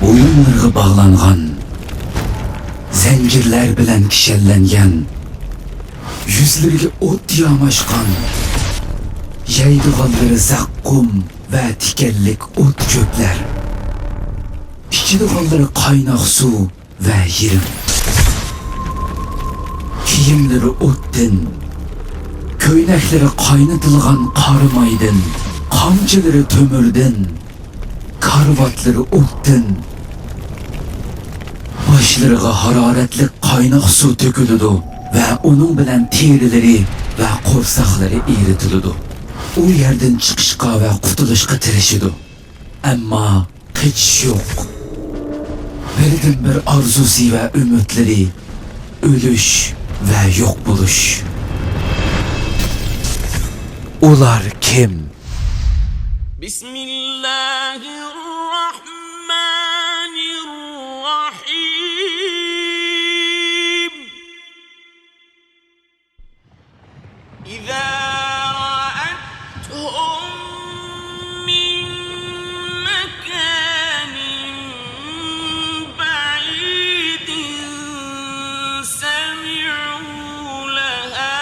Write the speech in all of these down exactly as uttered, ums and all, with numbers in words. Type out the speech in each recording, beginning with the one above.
بويۇنلىرىغا باغلانغان، زەنجىرلەر بىلەن كىشەنلەنگەن، يۈزلىرىگە ئوت ياماشقان، يەيدىغانلىرى زەققۇم ۋە تىكەنلىك ئوت-چۆپلەر، ئىچىدىغانلىرى قايناق سۇ ۋە يىرىم. كىيىملىرى ئوتتىن، كۆينەكلىرى قاينىتىلغان قارامايدىن، قامچىلىرى تۆمۈردىن، كارىۋاتلىرى ئوتتىن. باشلىرىغا ھارارەتلىك قايناق سۇ تۆكۈلىدۇ ۋە ئۇنىڭ بىلەن تېرىلىرى ۋە قورساقلىرى ئېرىتىلىدۇ. ئۇ يەردىن چىقىشقا ۋە قۇتۇلۇشقا تىرىشىدۇ. ئەمما قېچىش يوق. بىردىنبىر ئارزۇسى ۋە ئۈمىدلىرى ئۆلۈش ۋە يوق بولۇش. ئۇلار كىم؟ بسم الله الرحمن الرحيم. إذا رأتهم من مكان بعيد سمعوا لها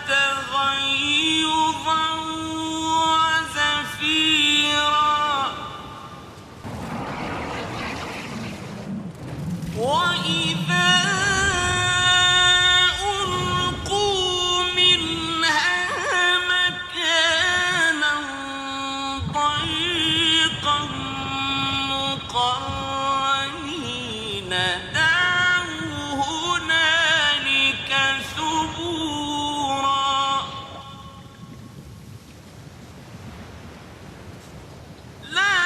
تغيظا وزفيرا. وإذا ألقوا منها مكانا ضيقا مقرنين دعوا هنالك ثبورا. لا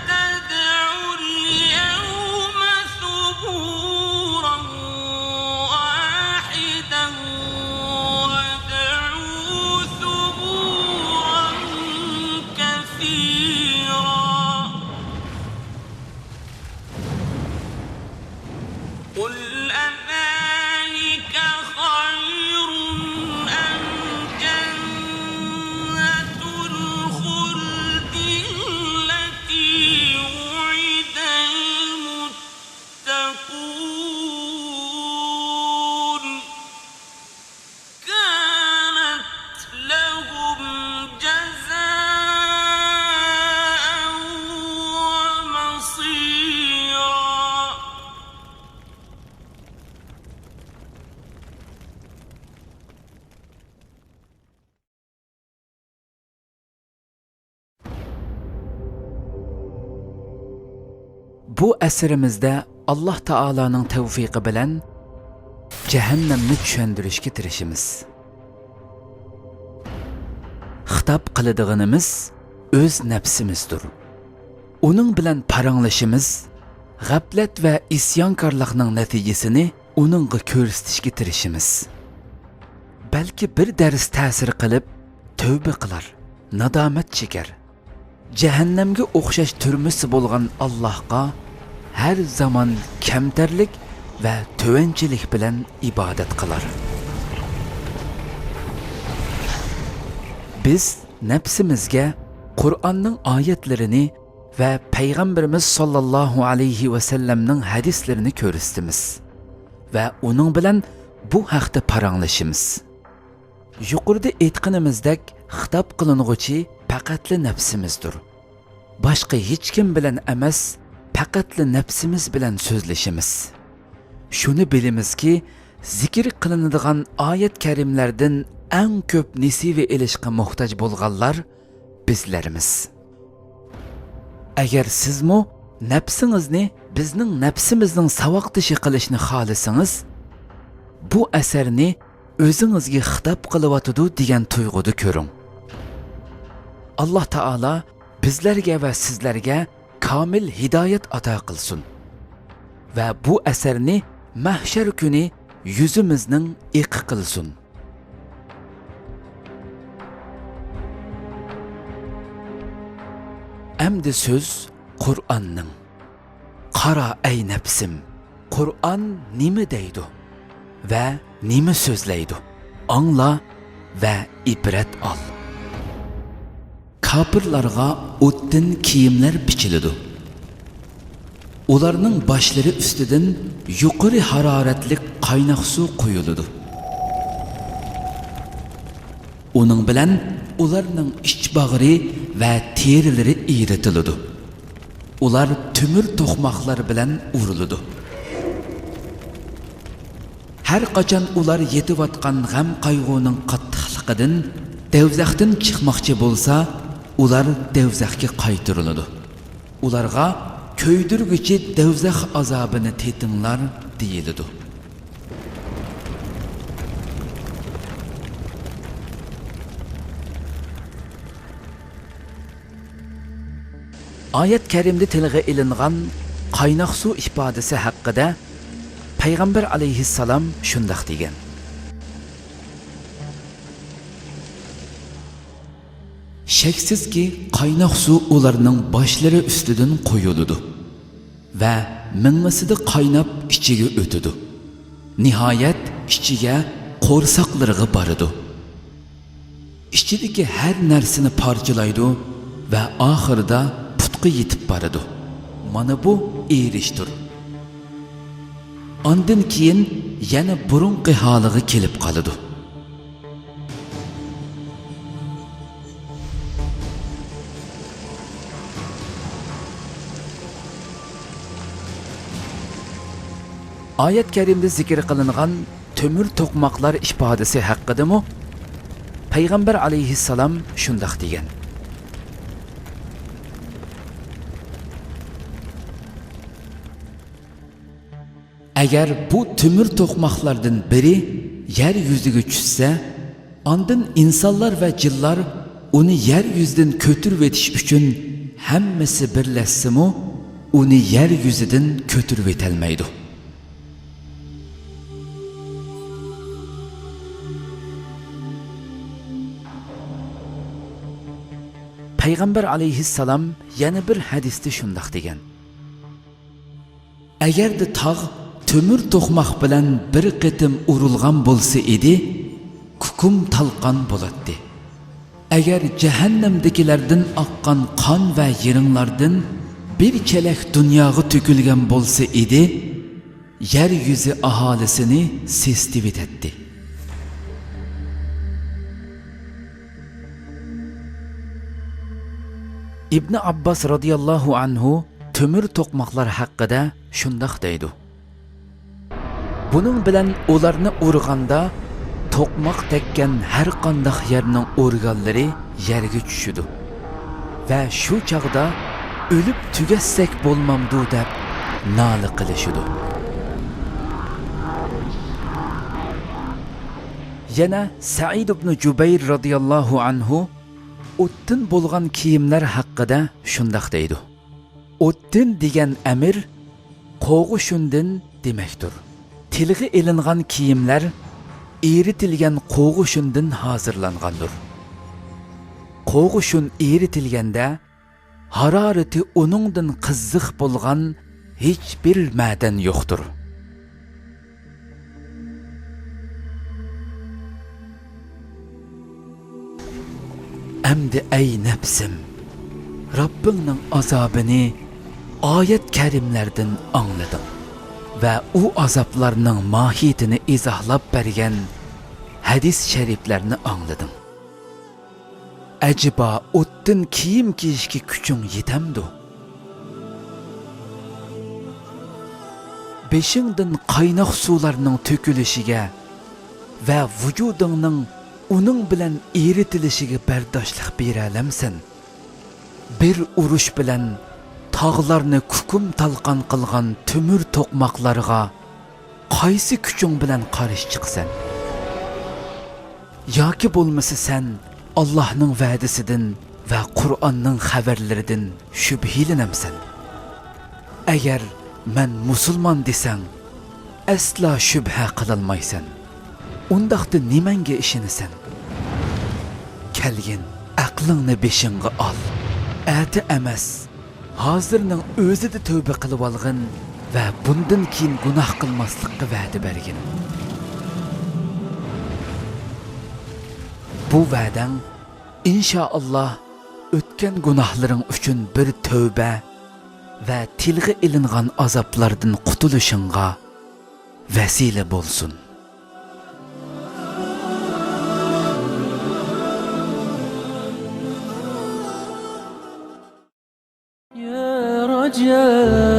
تدعوا اليوم ثبورا واحدا وادعوا ثبورا كثيرا. قل أذلك خير أم جنة الخلد التي وعد المتقون كانت لهم جزاء ومصيرا. بۇ ئەسىرىمىزدە ئاللاھ تائالانىڭ تەۋفىقى بىلەن جەھەننەمنى چۈشەندۈرۈشكە تىرىشىمىز. خىتاب قىلىدىغىنىمىز ئۆز نەپسىمىزدۇر. ئۇنىڭ بىلەن پاراڭلىشىمىز، غەپلەت ۋە ئىسيانكارلىقنىڭ نەتىجىسىنى ئۇنىڭغا كۆرسىتىشكە تىرىشىمىز. بەلكى بىر دەرس تەسىر قىلىپ، تەۋبە قىلار، نادامەت چېكەر. جەھەننەمگە ئوخشاش تۈرمىسى بولغان ئاللاھقا ھەر زامان كەمتەرلىك ۋە تۆۋەنچىلىك بىلەن ئىبادەت قىلار. بىز نەپسىمىزگە قۇرئاننىڭ ئايەتلىرىنى ۋە پەيغەمبىرىمىز ساللاللاھۇ ئەلەيھى ۋەسەللەمنىڭ ھەدىسلىرىنى كۆرسىتىمىز ۋە ئۇنىڭ بىلەن بۇ ھەقتە پاراڭلىشىمىز. يۇقىرىدا ئېيتقىنىمىزدەك، خىتاب قىلىنغۇچى پەقەتلا نەپسىمىزدۇر. باشقا ھېچكىم بىلەن ئەمەس، پەقەتلا نەپسىمىز بىلەن سۆزلىشىمىز. شۇنى بىلىمىزكى، زىكىر قىلىنىدىغان ئايەت كەرىملەردىن ئەڭ كۆپ نېسىۋە ئېلىشقا موھتاج بولغانلار بىزلەرمىز. ئەگەر سىزمۇ نەپسىڭىزنى بىزنىڭ نەپسىمىزنىڭ ساۋاقدىشى قىلىشنى خالىسىڭىز، بۇ ئەسەرنى ئۆزىڭىزگە خىتاب قىلىۋاتىدۇ دېگەن تۇيغۇدا كۆرۈڭ. ئاللاھ تائالا بىزلەرگە ۋە سىزلەرگە كامىل ھىدايەت ئاتا قىلسۇن ۋە بۇ ئەسەرنى مەھشەر كۈنى يۈزىمىزنىڭ ئېقى قىلسۇن. ئەمدى سۆز قۇرئاننىڭ. قارا، ئەي نەپسىم، قۇرئان نېمە دەيدۇ ۋە نېمە سۆزلەيدۇ؟ ئاڭلا ۋە ئىبرەت ئال. كاپىرلارغا ئوتتىن كىيىملەر بىچىلىدۇ. ئۇلارنىڭ باشلىرى ئۈستىدىن يۇقىرى ھارارەتلىك قايناق سۇ قۇيۇلىدۇ. ئۇنىڭ بىلەن ئۇلارنىڭ ئىچ باغرى ۋە تېرىلىرى ئېرىتىلىدۇ. ئۇلار تۆمۈر توقماقلار بىلەن ئۇرۇلىدۇ. ھەر قاچان ئۇلار يېتىۋاتقان غەم-قايغۇنىڭ قاتتىقلىقىدىن دەۋزەختىن چىقماقچى بولسا، ئۇلار دەۋزەخكە قايتۇرۇلىدۇ. ئۇلارغا كۆيدۈرگۈچى دەۋزەخ ئازابىنى تېتىڭلار دېيىلىدۇ. ئايەت كەرىمدە تىلغا ئېلىنغان قايناق سۇ ئىپادىسى ھەققىدە پەيغەمبەر ئەلەيھىسسالام شۇنداق دېگەن: شەكسىزكى، قايناق سۇ ئۇلارنىڭ باشلىرى ئۈستىدىن قۇيۇلىدۇ ۋە مېڭىسىدا قايناپ ئىچىگە ئۆتىدۇ. نىھايەت، ئىچىگە، قورساقلىرىغا بارىدۇ. ئىچىدىكى ھەر نەرسىنى پارچىلايدۇ ۋە ئاخىرىدا پۇتقا يېتىپ بارىدۇ. مانا بۇ ئېرىشتۇر. ئاندىن كېيىن يەنە بۇرۇنقى ھالىغا كېلىپ قالىدۇ. ئايەت كەرىمدە زىكىر قىلىنغان تۆمۈر توقماقلار ئىپادىسى ھەققىدىمۇ پەيغەمبەر ئەلەيھىسسالام شۇنداق دېگەن: ئەگەر بۇ تۆمۈر توقماقلاردىن بىرى يەر يۈزىگە چۈشسە، ئاندىن ئىنسانلار ۋە جىنلار ئۇنى يەر يۈزىدىن كۆتۈرۈۋېتىش ئۈچۈن ھەممىسى بىرلەشسىمۇ، ئۇنى يەر يۈزىدىن كۆتۈرۈۋېتەلمەيدۇ. پەيغەمبەر ئەلەيھىسسالام يەنە بىر ھەدىستە شۇنداق دېگەن: ئەگەردە تاغ تۆمۈر توقماق بىلەن بىر قېتىم ئۇرۇلغان بولسا ئىدى، كۇكۇم تالقان بولاتتى. ئەگەر جەھەننەمدىكىلەردىن ئاققان قان ۋە يىرىڭلاردىن بىر چېلەك دۇنياغا تۆكۈلگەن بولسا ئىدى، يەر يۈزى ئاھالىسىنى سېسىتىۋېتەتتى. ئىبنى ئابباس رازىياللاھۇ ئەنھۇ تۆمۈر توقماقلار ھەققىدە شۇنداق دەيدۇ: بۇنىڭ بىلەن ئۇلارنى ئۇرغاندا، توقماق تەگكەن ھەر قانداق يەرنىڭ ئورگانلىرى يەرگە چۈشىدۇ ۋە شۇ چاغدا ئۆلۈپ تۈگەتسەك بولمامدۇ دەپ نالە قىلىشىدۇ. يەنە سەئىد ئىبنى جۇبەير رازىياللاھۇ ئەنھۇ ئوتتىن بولغان كىيىملەر ھەققىدە شۇنداق دەيدۇ: ئوتتىن دېگەن ئەمىر قوغۇشۇندىن دېمەكتۇر. تىلغا ئېلىنغان كىيىملەر ئېرىتىلگەن قوغۇشۇندىن ھازىرلانغاندۇر. قوغۇشۇن ئېرىتىلگەندە، ھارارىتى ئۇنىڭدىن قىزىق بولغان ھېچبىر مەدەن يوقتۇر. ئەمدى ئەي نەپسىم، رەببىڭنىڭ ئازابىنى ئايەت كەرىملەردىن ئاڭلىدىڭ ۋە ئۇ ئازابلارنىڭ ماھىيىتىنى ئىزاھلاپ بەرگەن ھەدىس شەرىپلەرنى ئاڭلىدىڭ. ئەجەبا ئوتتىن كىيىم كىيىشكە كۈچۈڭ يېتەمدۇ؟ بېشىڭدىن قايناق سۇلارنىڭ تۆكۈلۈشىگە ۋە ۋۇجۇدۇڭنىڭ ئۇنىڭ بىلەن ئېرىتىلىشىگە بەرداشلىق بېرەلەمسەن؟ بىر ئۇرۇش بىلەن تاغلارنى كۇكۇم تالقان قىلغان تۆمۈر توقماقلارغا قايسى كۈچۈڭ بىلەن قارشى چىقىسەن؟ ياكى بولمىسا سەن ئاللاھنىڭ ۋەدىسىدىن ۋە قۇرئاننىڭ خەۋەرلىرىدىن شۈبھىلىنەمسەن؟ ئەگەر مەن مۇسۇلمان دېسەڭ، ئەسلا شۈبھە قىلالمايسەن. ئۇنداقتا نېمەڭگە ئىشىنىسەن؟ كەلگىن، ئەقلىڭنى بېشىڭغا ئال. ئەتە ئەمەس، ھازىرنىڭ ئۆزىدە تەۋبە قىلىۋالغىن ۋە بۇندىن كېيىن گۇناھ قىلماسلىققا ۋەدە بەرگىن. بۇ ۋەدەڭ، ئىنشائاللا، ئۆتكەن گۇناھلىرىڭ ئۈچۈن بىر تەۋبە، ۋە تىلغا ئېلىنغان ئازابلاردىن قۇتۇلۇشۇڭغا ۋەسىلە بولسۇن. يا رجاء